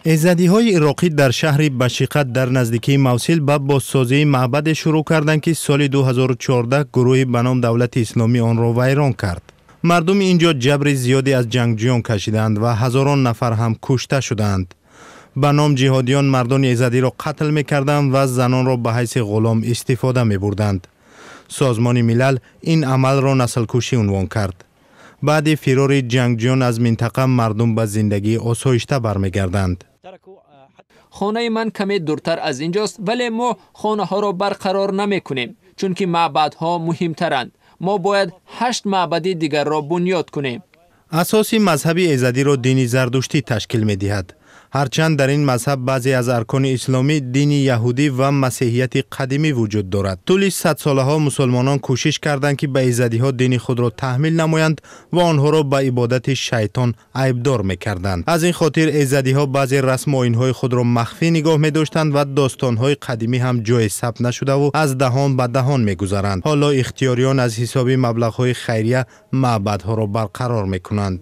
Эзадиҳои ироқӣ дар шаҳри Башиқа дар наздикии Мавсил ба бозсозии маъбаде шурӯъ карданд, ки соли 2014 гурӯҳи ба ном Давлати Исломӣ онро вайрон кард. Мардуми ин ҷо ҷабри зиёде аз ҷангҷӯён кашидаанд ва ҳазорон нафар ҳам кушта шудаанд. Ба ном ҷиҳодиён мардони эзадиро қатл мекарданд ва занонро ба ҳайси ғулом истифода мебурданд. Созмони Милал ин амалро наслкушӣ унвон кард. Баъди фирори ҷангҷӯён аз минтақа мардум ба зиндагии осоишта бармегарданд. Хонаи ман каме дуртар аз инҷост, вале мо хонаҳоро барқарор намекунем, чунки маъбадҳо муҳимтаранд. Мо бояд 8 маъбади дигарро бунёд кунем. Асоси мазҳаби эзадиро дини зардуштӣ ташкил медиҳад. Ҳарчанд дар ин мазҳаб баъзе аз аркони исломӣ, дини яҳудӣ ва масеҳияти қадимӣ вуҷуд дорад. Тӯли садсолаҳо мусулмонон кӯшиш карданд, ки ба эзадиҳо дини худро таҳмил намоянд ва онҳоро ба ибодати шайтон айбдор мекарданд. Аз ин хотир эзадиҳо баъзе расму оинҳои худро махфӣ нигоҳ медоштанд ва достонҳои қадимӣ ҳам ҷое сабт нашудаву аз даҳон ба даҳон мегузаранд. Ҳоло ихтиёриён аз ҳисоби маблағҳои хайрия маъбадҳоро барқарор мекунанд.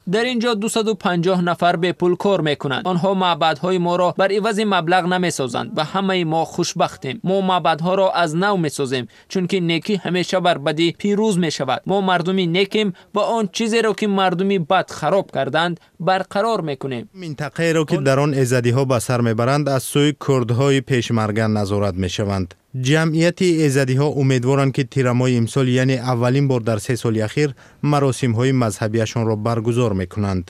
Дар ин ҷо 250 нафар бепул кор мекунанд. Онҳо маъбадҳои моро бар ивази маблағ намесозанд ва ҳамаи мо хушбахтем. Мо маъбадҳоро аз нав месозем, чунки некӣ ҳамеша бар бадӣ пирӯз мешавад. Мо мардуми некем ва он чизеро, ки мардуми бад хароб карданд, барқарор мекунем. Минтақаеро, ки дар он эзадиҳо ба сар мебаранд, аз сӯи курдҳои пешмарга назорат мешаванд. Ҷамъияти эзадиҳо умедворанд, ки тирамоҳи имсол, яъне аввалин бор дар 3 соли ахир, маросимҳои мазҳабиашонро баргузор мекунанд.